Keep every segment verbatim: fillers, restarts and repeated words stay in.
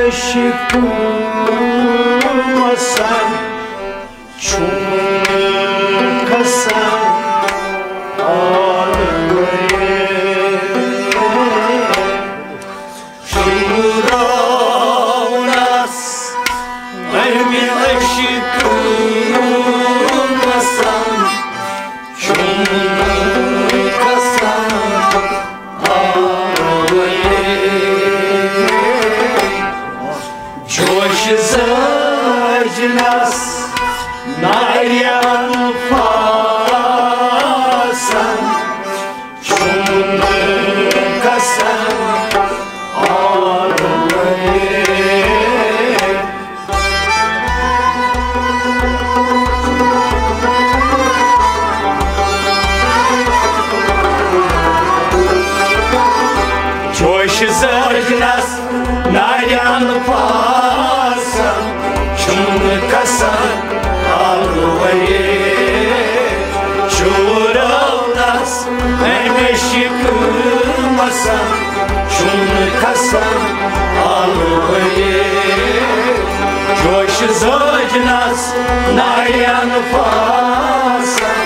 عاشق مسن چھُم کھسان آلوے۔ شمرونس امہِ عشقہٕ مسن چھُم کھسان آلوے۔ جوش زٲجنس نارٮ۪ن پھاسن چھُم کھسان آلوے۔ جوش زٲجنس نارٮ۪ن پھاسن چھُم کھسان آلوے۔ شورونس امہِ عشقہٕ مسن چھُم کھسان آلوے۔ جوش زٲجنس نارٮ۪ن پھاسن۔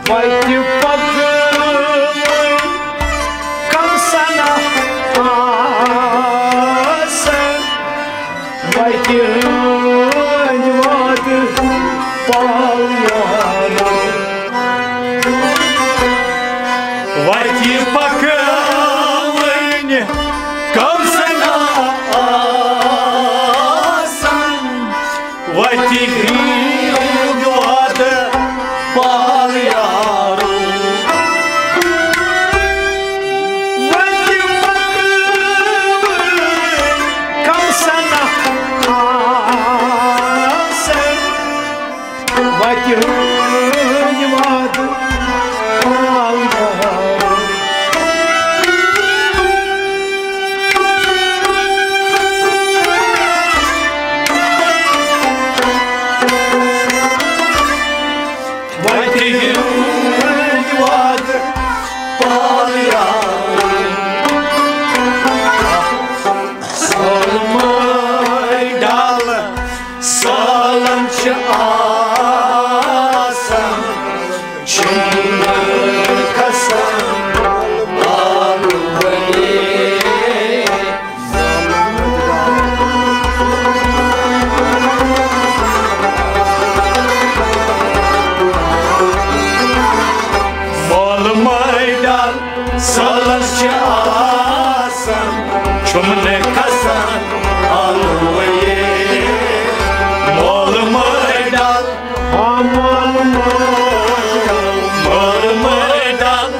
وتہِ پکوٕنۍ کم سنہ آسن، وتہِ ہٕنٛدۍ وعدٕ پال یارو۔ وتہِ پکوٕنۍ کم سنہ آسن، وتہِ ہٕنٛدۍ وعدٕ پال یارو۔ وتہِ پکوٕنۍ کم سنہ آسن، وتہِ ہٕنٛدۍ وعدٕ پال یارو۔ وتہِ ہٕنٛدۍ وعدٕ پال یارو۔ سٲلمے ڈل سالن چھِ آسان، چھِنہٕ کھسان آلوے۔ مول مٲلۍ ڈل سالن چھِ آسان، چھُم نہٕ کھسان آلوے۔ مول مٲلۍ ڈل، ہاں، مول مٲلۍ، مول مٲلۍ ڈل،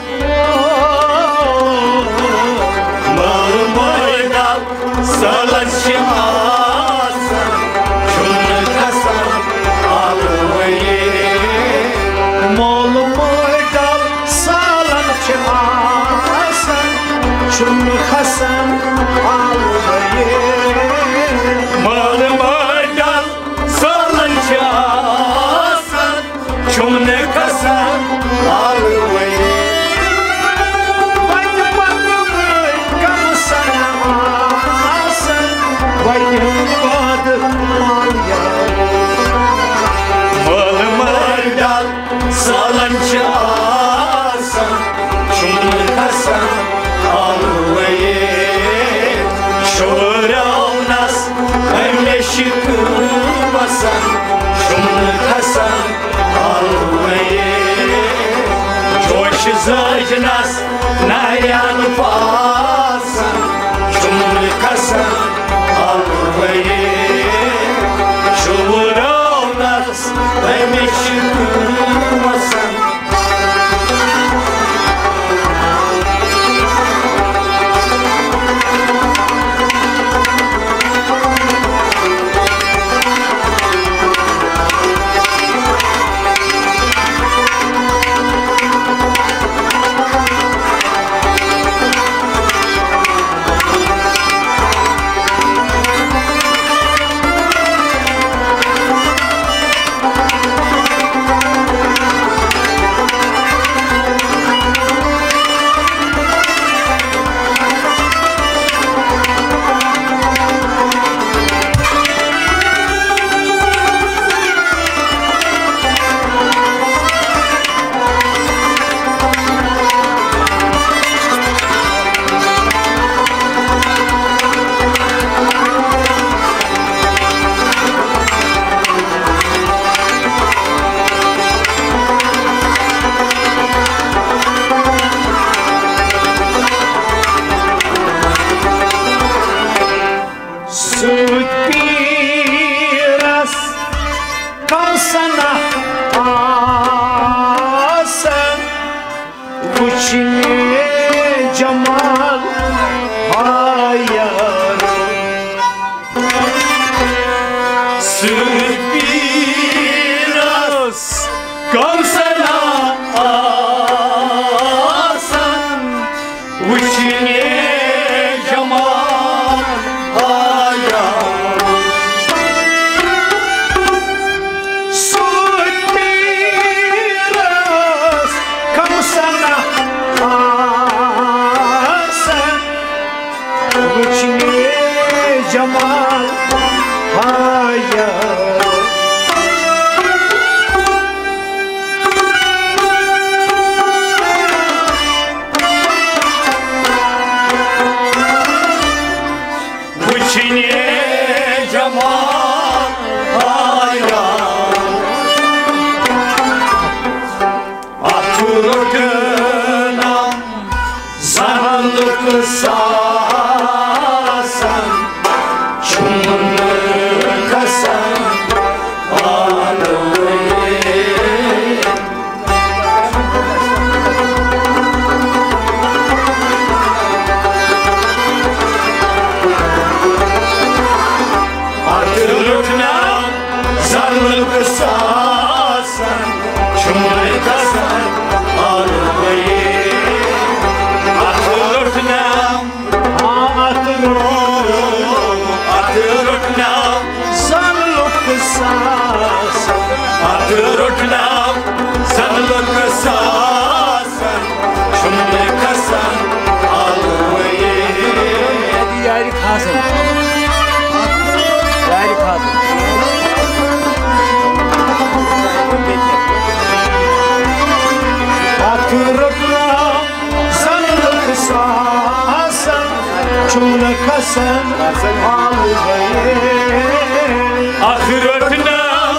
مول مٲلۍ ڈل سالن چھِ آسان، چھُم نہٕ کھسان آلوے۔ مول مٲلۍ ڈل سالن چھِ آسان، چھُم نہٕ کھسان آلوے۔ مول مٲلۍ ڈل سالن چھِ آسان، چھُم نہٕ کھسان آلوے۔ وتہِ پکوٕنۍ کم سنہ آسن، وتہِ ہٕنٛدۍ وعدٕ پال یارو۔ مول مٲلۍ ڈل سالن چھِ آسان، چھُم نہٕ کھسان آلوے۔ جوش زٲجنس نارٮ۪ن پاسن، چھُم نہٕ کھسان الوے۔ شُوراونس أمِس چھِ قۭمتھ۔ سۭتۍ پیٖرس کمسنہ آسن، وٕچھنہِ جمال ہا یارو۔ سۭتۍ پیٖرس کمسنہ آسن، وٕچھنہِ جمال ہا یارو۔ سۭتۍ پیٖرس کمسنہ آسن، وٕچھنہِ جمال ہا یارو۔ وٕچھنہِ جمال ہا یارو۔ اتھ روٚٹنم زن لُکھ ساسن، چھُم نہٕ کھسان الوے۔ اتھ روٚٹنم زن لُکھ ساسن، چھُم نہٕ کھسان الوے۔ اتھ روٚٹنم، اتھ روٚٹنم، اتھ روٚٹنم زن لُکھ ساسن، اتھ روٚٹنم زن لُکھ ساسن، چھُم نہٕ کھسان الوے۔ یارِ کھاسن، یارِ کھاسن۔ اتھ روٚٹنم زن لُکھ ساسن، چھُم نہٕ کھسان الوے۔ اتھ روٚٹنم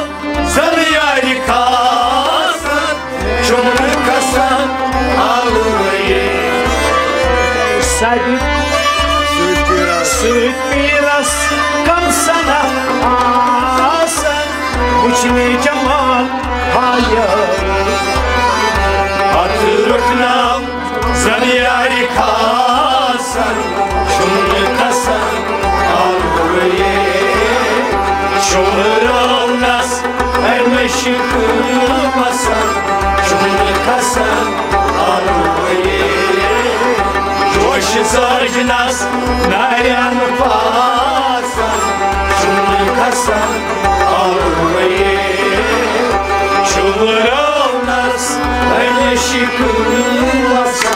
زن یارِ کھاسن، چھُم نہٕ کھسان الوے۔ سبہِ سۭتۍ پیٖرس کمسنہ آسن، وٕچھنہِ جمال ہا یارو۔ اتھ روٚٹنم زن یارِ کھاسن، چھُم نہٕ کھسان الوے۔ شُوراونس أمِس چھِ قۭمتھ، چھُم نہٕ کھسان الوے۔ جوش زٲجنس نارٮ۪ن پاسن، چھُم نہٕ کھسان الوے۔ شُوراونس أمِس چھِ قۭمتھ۔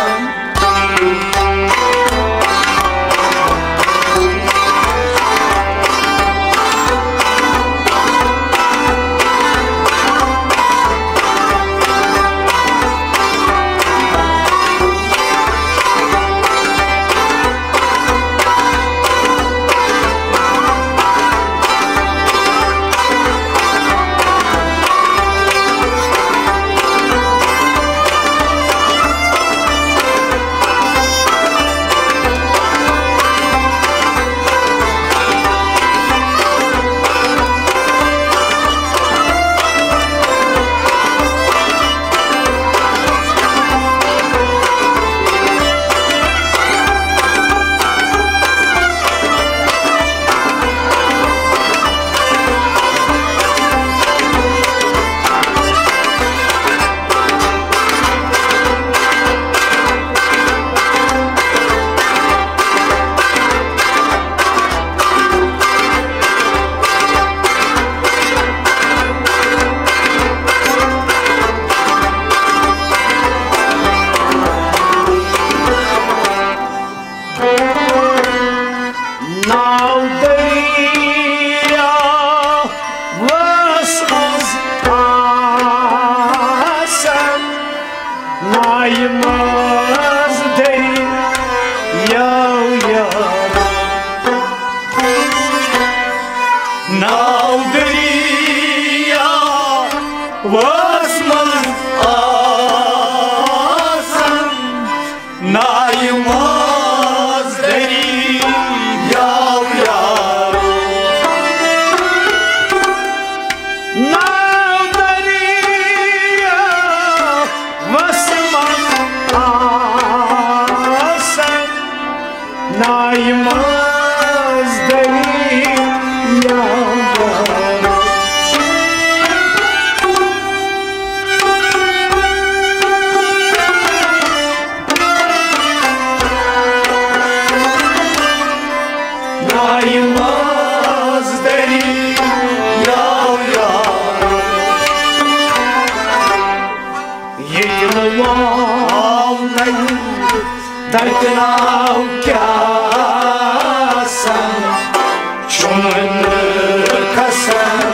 نایہِ منٛز دٔریاو یارو۔ ناو دٔریاوس منٛز آسان۔ نایہِ منٛز دٔریاو۔ نایہِ منٛز دٔریاو یارو۔ ییٚتہِ نہٕ واو نَیہِ تَتہِ ناو کیٛاہ سَن؟ چھُم نہٕ کھسان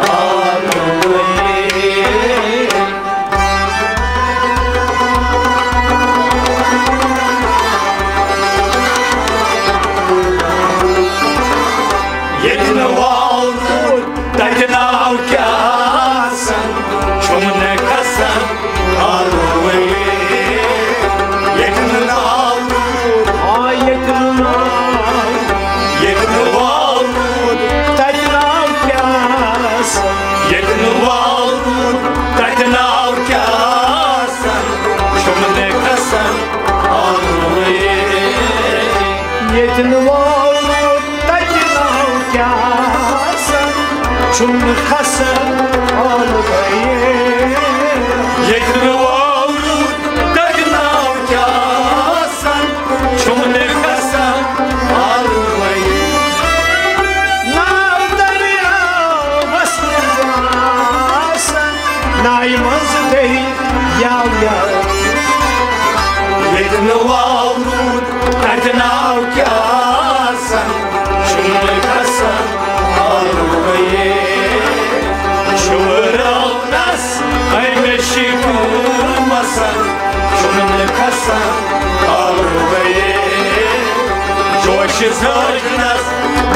آلوٕے۔ ییٚتہِ نہٕ واو روٗد، تَتہِ ناو کیٛاہ سَن؟ چھُم نہٕ کھسان آلوٕے۔ ییٚتہِ نہٕ ناو روٗد، آ، ییٚتہِ نہٕ ناو، ییٚتہِ نہٕ واو روٗد، تَتہِ ناو کیٛاہ سَن؟ ییٚتہِ نہٕ واو روٗد، تَتہِ ناو کیٛاہ سَن؟ چھُم نہٕ کھسان آلوٕے۔ ییٚتہِ نہٕ واو روٗد، تَتہِ ناو کیٛاہ سَن؟ چھُم نہٕ کھسان آلوٕے۔ ییٚتہِ نہٕ واو روٗد، تَتہِ ناو کیٛاہ سَن؟ چھُم نہٕ کھسان آلوٕے۔ ناو دٔریاوَس منٛز آسان، نایہِ منٛز دٔریاو یارو۔ ییٚتہِ نہٕ واو روٗد، تَتہِ ناو کیٛاہ سَن؟ چھُم نہٕ کھسان آلوٕے۔ شُراونَس أمِس چھِ قۭمَتھ سَن، چھُم نہٕ کھسان آلوٕے۔ جوشہِ زٲجنَس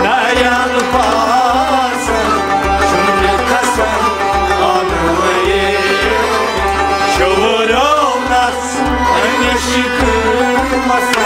نَرٮ۪ن پاسَن، چھُم نہٕ کھسان آلوٕے۔ شُراونَس أمِس چھِ قۭمَتھ سَن۔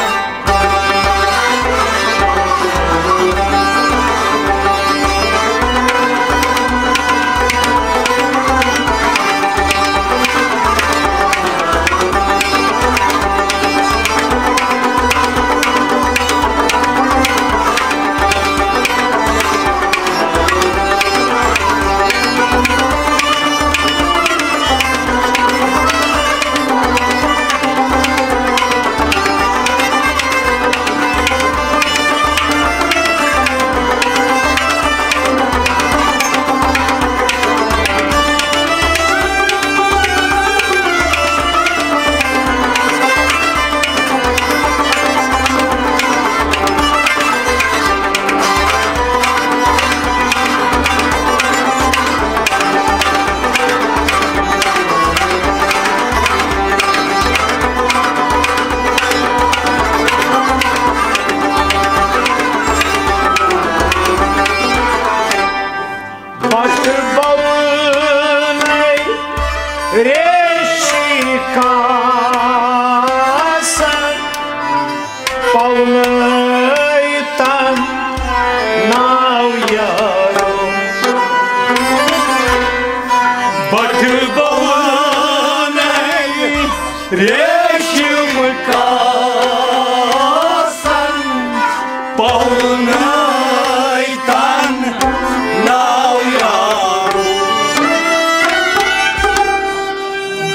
پتہٕ بولنے ریشی کاسن، پولنے تن ناو یارو۔ پتہٕ بولنے ریشم کاسن، پولنے تن ناو یارو۔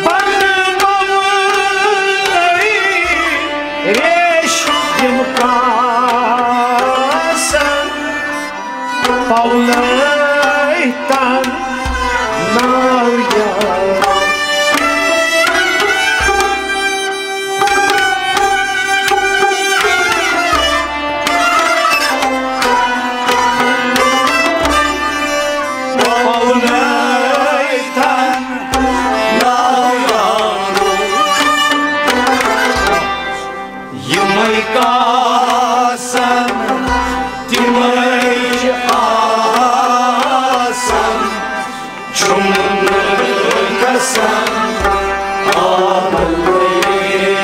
پتہٕ بولنے ریشم کاسن، پولنے تن ناو یارو۔ پولنے تن ناو یارو۔ یِمے کاسن، تِمے چھِ آسان، چھُم نہٕ کھسان آلوٕے۔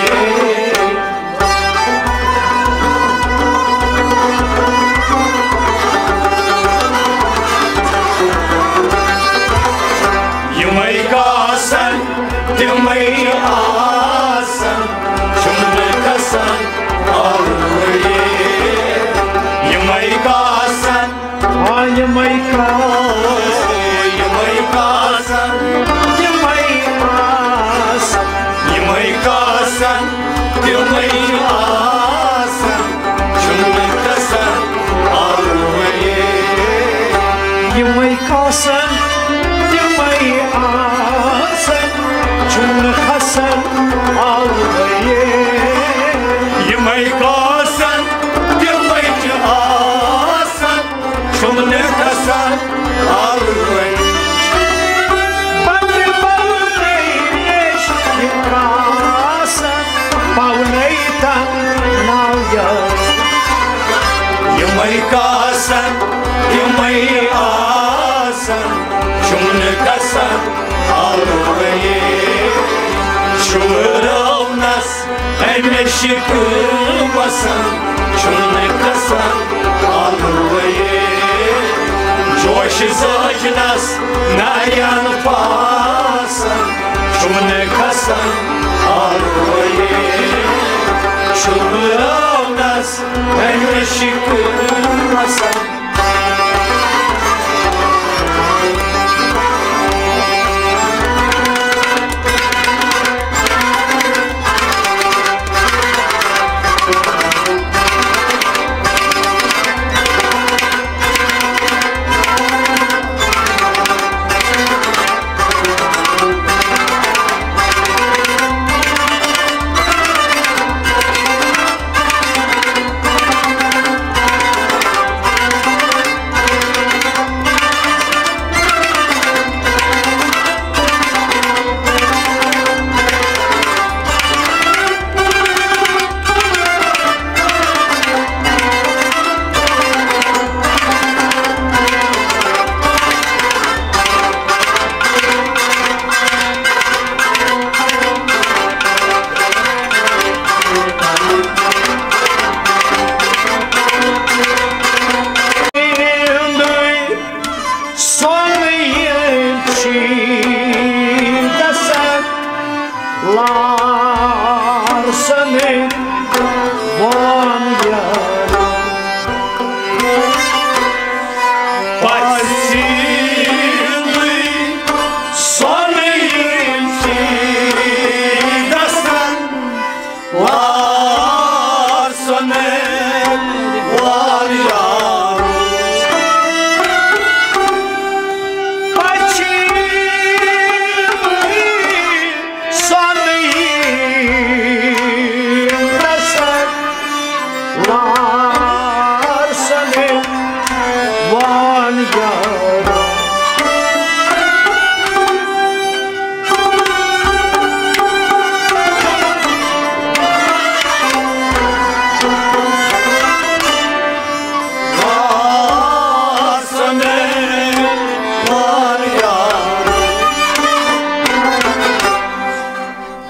ناو یاد۔ یِمَے کاسَن، تِمَے آسَن، چھُم نہٕ کَسَن آلوَے۔ شُراونَس أمِس چھِ کٲم آسان، چھُم نہٕ کَسَن آلوَے۔ جوشہٕ زٲجنَس نَرٮ۪ن پاسَن، چھُم نہٕ کھسان آلوَے۔ شُراونَس أمِس چھِ کٲم آسان۔ سۄنہٕ یِم چھی گژھن لار سنٕنۍ وان یار۔ پژھیٖنٕے سۄنہٕ یِم چھی گژھن وار سنٕنۍ وان یار۔ پژھیٖنٕے سۄنہٕ یِم گژھن لار سنٕنۍ وان یار۔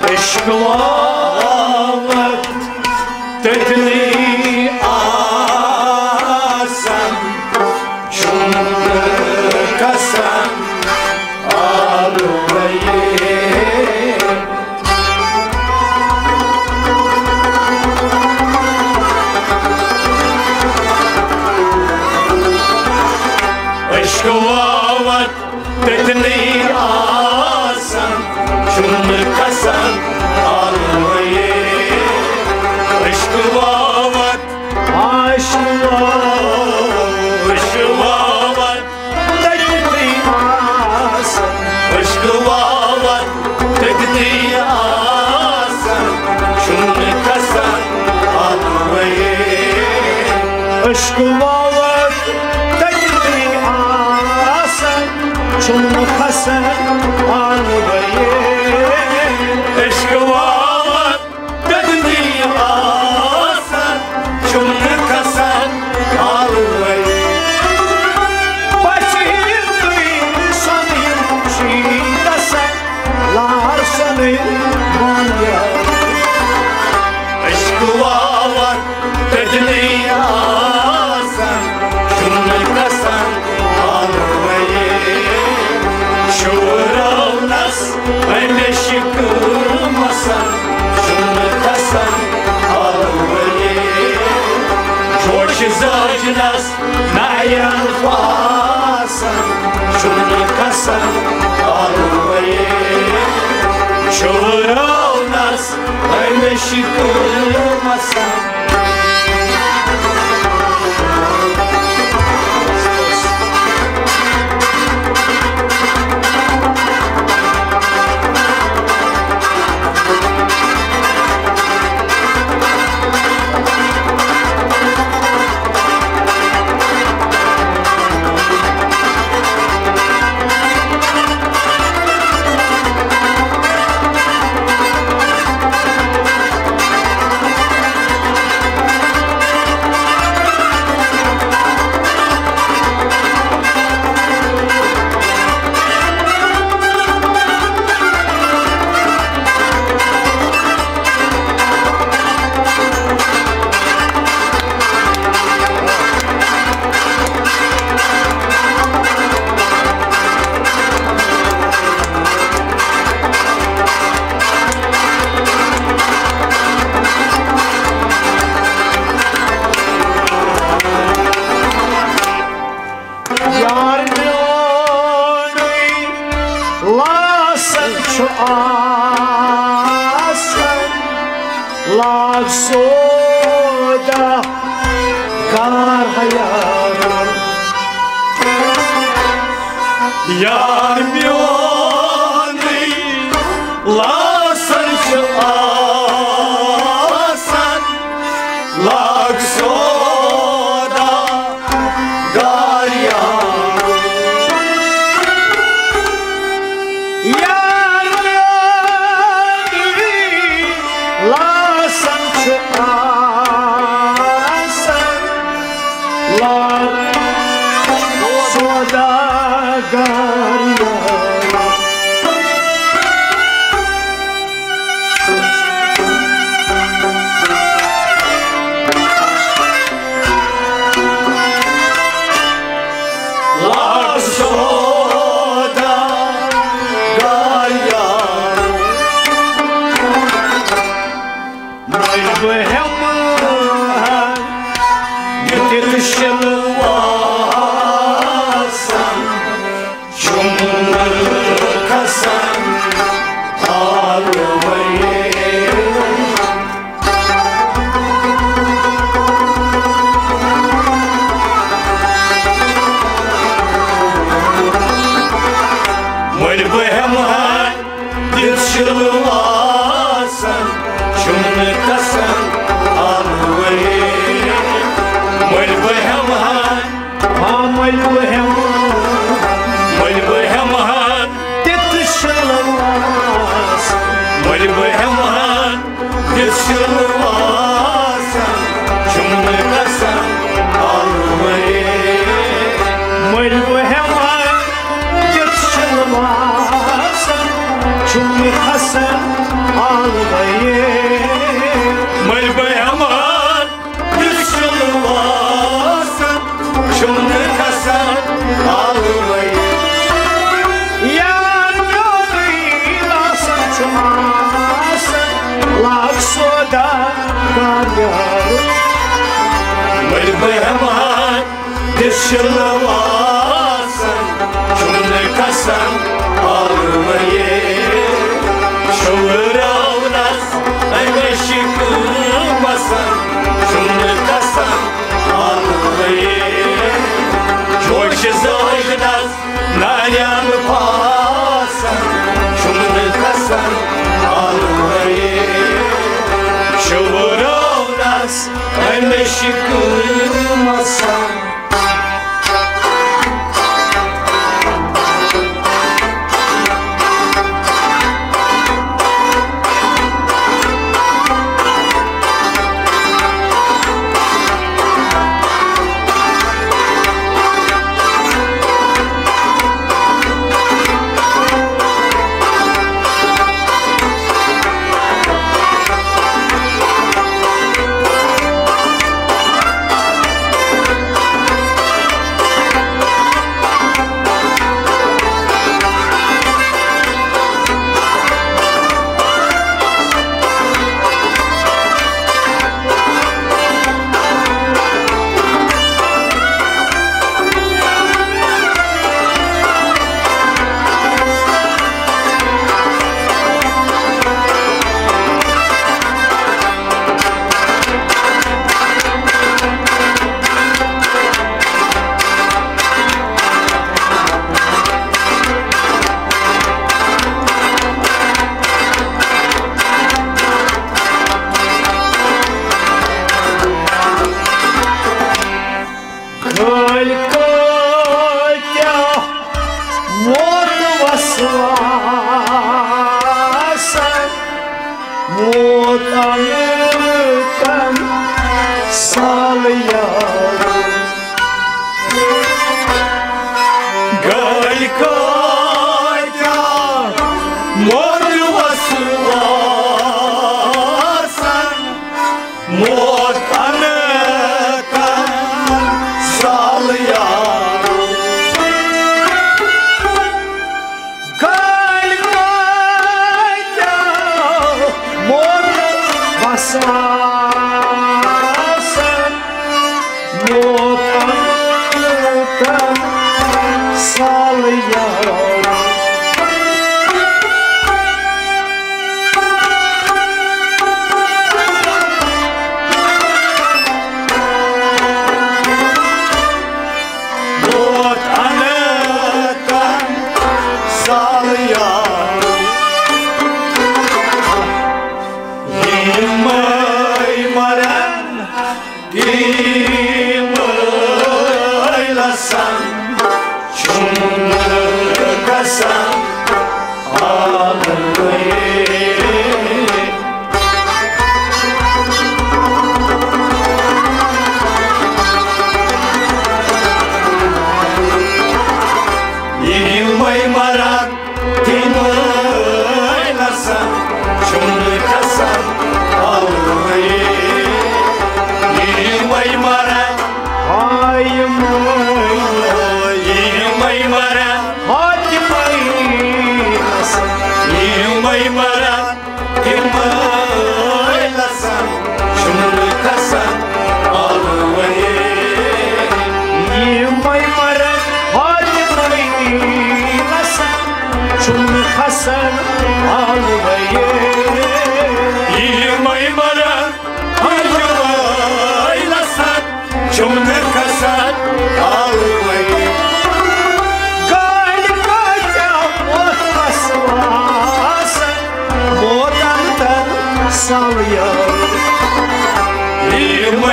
عشق واوت تتنی آسن، چھُم نہٕ کسن آلوَے۔ عشق واوت تتنی آسن، چھُم نہٕ کھسان آلوَے۔ عشق واوت، عشق واوت، عشق واوت تتنی آسن، عشق واوت تتنی آسن، چھُم نہٕ کھسان آلوَے۔ عشق واوت تتنی آسن، چھُم نہٕ کھسان آلوَے۔ عشق واوت تتنی آسن، چھُم نہٕ کھسان آلوَے۔ پژھیٖنٕے سۄنہٕ یِم چھی گژھن لار سنٕنۍ وان یار۔ عشق واوت تتنی آسن، چھُم نہٕ کھسان آلوَے۔ شُراونَس أمِس چھِ کٲم آسان، چھُم نہٕ کھسان آلوَے۔ جوشہٕ زٲجنَس نَرٮ۪ن پاسَن، چھُم نہٕ کھسان آلوَے۔ شُراونَس أمِس چھِ کٲم آسان۔ لاگ سودا کار ہیار۔ یار میونٕے لاسن چھُ آسان، لاگ سودا گار یار۔ یار میونٕے لاسن چھُ آسان، لاگ سوداگر یار۔ لاگ سوداگر یار۔ مٔلۍ بہٕ ہٮ۪مہٕ ہا دِتھ شِلواسن، چھُم نہٕ کھسان آلوَے۔ مٔلۍ بہٕ ہٮ۪مہٕ ہا دِتھ شِلواسن، چھُم نہٕ کھسان آلوَے۔ مٔلۍ بہٕ ہٮ۪مہٕ ہا، ہاں، مٔلۍ بہٕ ہٮ۪مہٕ ہا، مٔلۍ بہٕ ہٮ۪مہٕ ہا دِتھ شِلواسن، مٔلۍ بہٕ ہٮ۪مہٕ ہا دِتھ شِلواسن، چھُم نہٕ کھسان آلوَے۔ مٔلۍ بہٕ ہٮ۪مہٕ ہا دِتھ شِلواسن، چھُم نہٕ کھسان آلوَے۔ مٔلۍ بہٕ ہٮ۪مہٕ ہا دِتھ شِلواسن، چھُم نہٕ کھسان آلوَے۔ یار میونٕے لاسن چھُ آسان، لاگ سودا کار یار۔ مٔلۍ بہٕ ہٮ۪مہٕ ہا دِتھ شِلواسن، چھُم نہٕ کھسان آلوَے۔ شُوراونس اَمہِ شِکہٕ وسن، چھُم نہٕ کھسان آلوَے۔ جوشہِ زٲجنس ناریان پاسن، چھُم نہٕ کھسان آلوَے۔ شُوراونس اَمہِ شِکہٕ وسن۔ کٲلۍ کٲتیٛاہ ووت وسواسن، ووت انہٕ تن سال یار۔ کٲلۍ کٲتیٛاہ ووت وسواسن، موت انہٕ تن سال یار۔ کٲلۍ کٲتیٛاہ موت وسواسن، موت انہٕ تن سال یار۔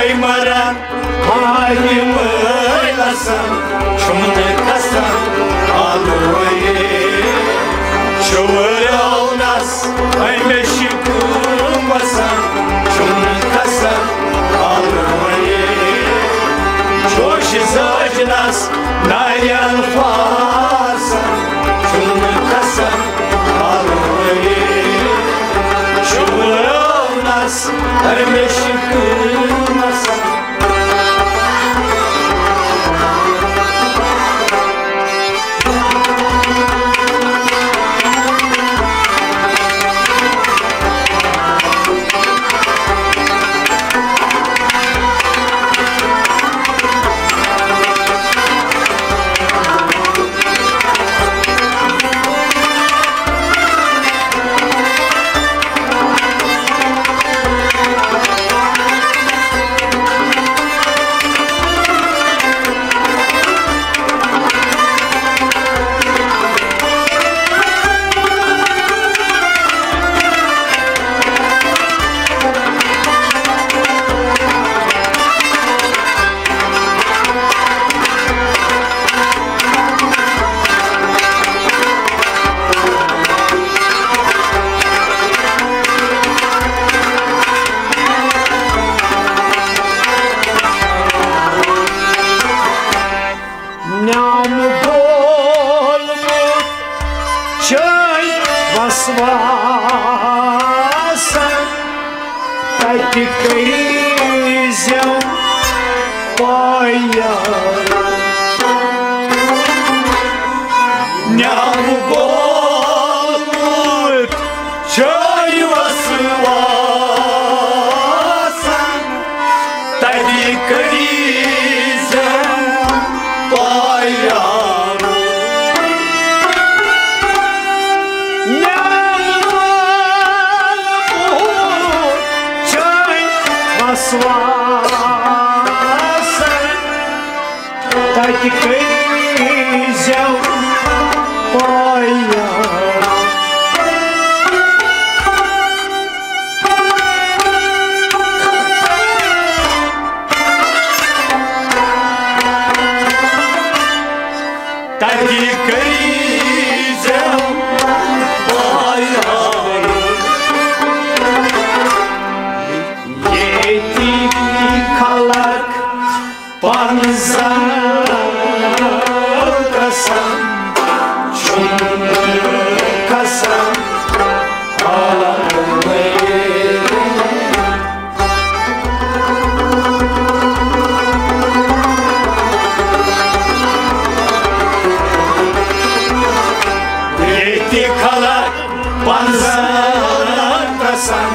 مران، ہاے مٲلۍ آسان، چھُم نہٕ کھسان آلوے۔ چھُ رونس أمِس چھِ کٲم وسان، چھُم نہٕ کھسان آلوے۔ جوش زٲجنس ناریل فاسان، چھُم نہٕ کھسان آلوے۔ چھُ رونس أمِس چھِ کٲم وسان۔ نام بولمُت چھٲے وسواسن، تتہِ کٔرۍزٮ۪و پایان۔ نام بولمُت چھٲے وسواسن، تتہِ کٔرۍزٮ۪و پایان۔ نام بولمُت چھٲے وسواسن، تتہِ کٔرۍزٮ۪و پایان۔ تتہِ کٔرۍزٮ۪و پایان۔ ییٚتِکۍ خلق پنزن قسم چھُم کھسان آلوے۔ ییٚتہِ خلق پنزن قسم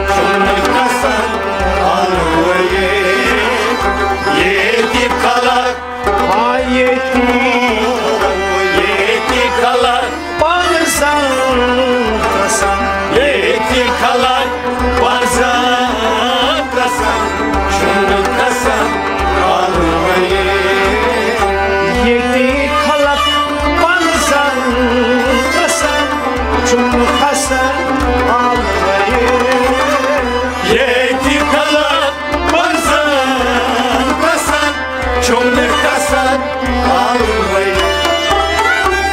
چھُم کھسان آلوے۔ ییٚتہِ خلق ہاے ییٚتہِ، ییٚتہِ خلق پنزن قسم، ییٚتہِ خلق پنزن قسم چھُم کھسان آلوے۔ ییٚتہِ خلق پنزن قسم چھُم کھسان آلوے۔ ییٚتہِ خلق پنزن قسم چھُم نہٕ کھسان آلوے۔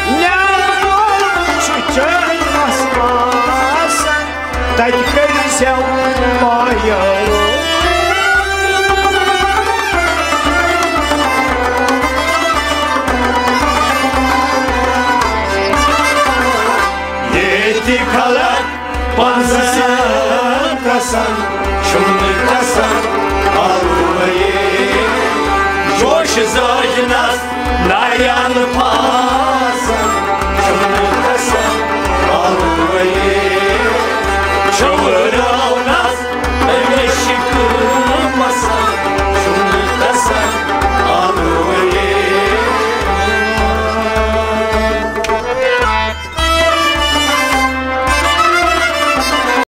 نیٛامُت چھُ چٲنۍ وسواسن، تتہِ کٔرۍزٮ۪و پایان۔ ییٚتہِ خلق پنزن قسم